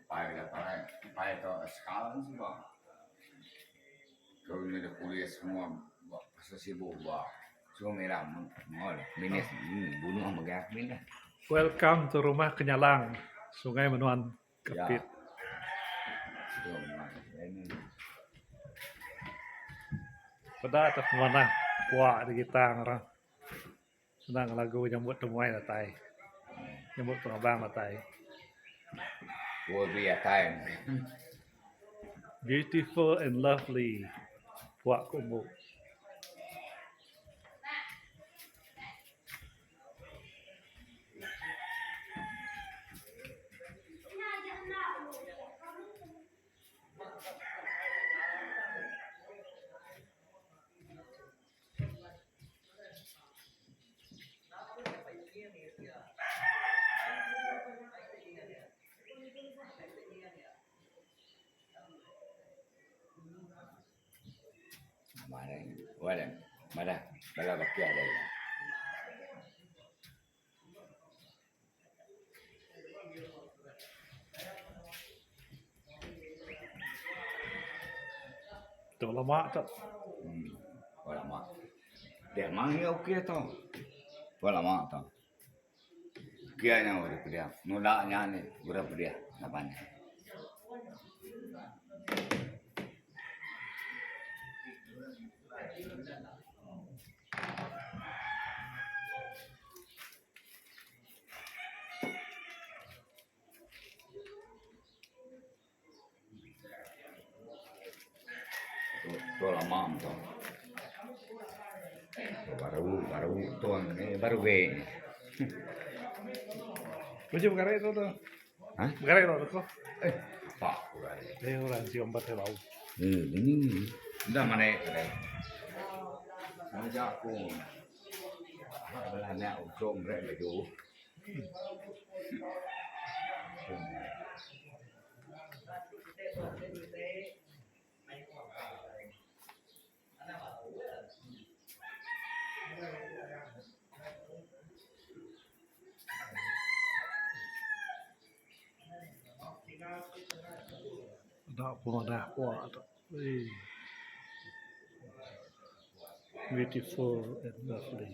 Empai udah parai. Empai tu sekalan suba. Tu nya da polis semua ba pasal sibu ba Sungai Merah mall minis bunuh mega minah. Welcome to Rumah Kenyalang, Sungai Menuan, Kapit. Peda te pemanah puak digitang ra. Senang lagu nyambut temuai datai. Nyambut pengabang datai. Will be a time. Beautiful and lovely puak kumbu. Madah bala bakih deh ila. Tu lama tu. Hmm, lama. Dia mang iya okey tu. Pun lama tu. Kia nya udah pedih. Nulak nya ni udah pedih laban nya. Tu lama tu. Baru baru tu ni baru be. Baju bergarik tu tu. Ha? Bergarik tu tu. Eh, apa bergarik? Eh, orang siom bat bau. Eh, ini. Dah mana tadi? Sama aku. Bala anak ujung rek baju. Enda pemadah puak tu. Eii. Beautiful and lovely.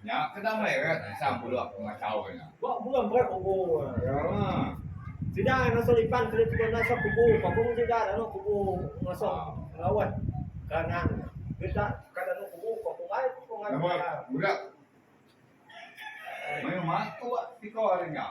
Nya kena meh ke sang buluh pengacau nya. Nama budak mayuh matuk tiko ari nya.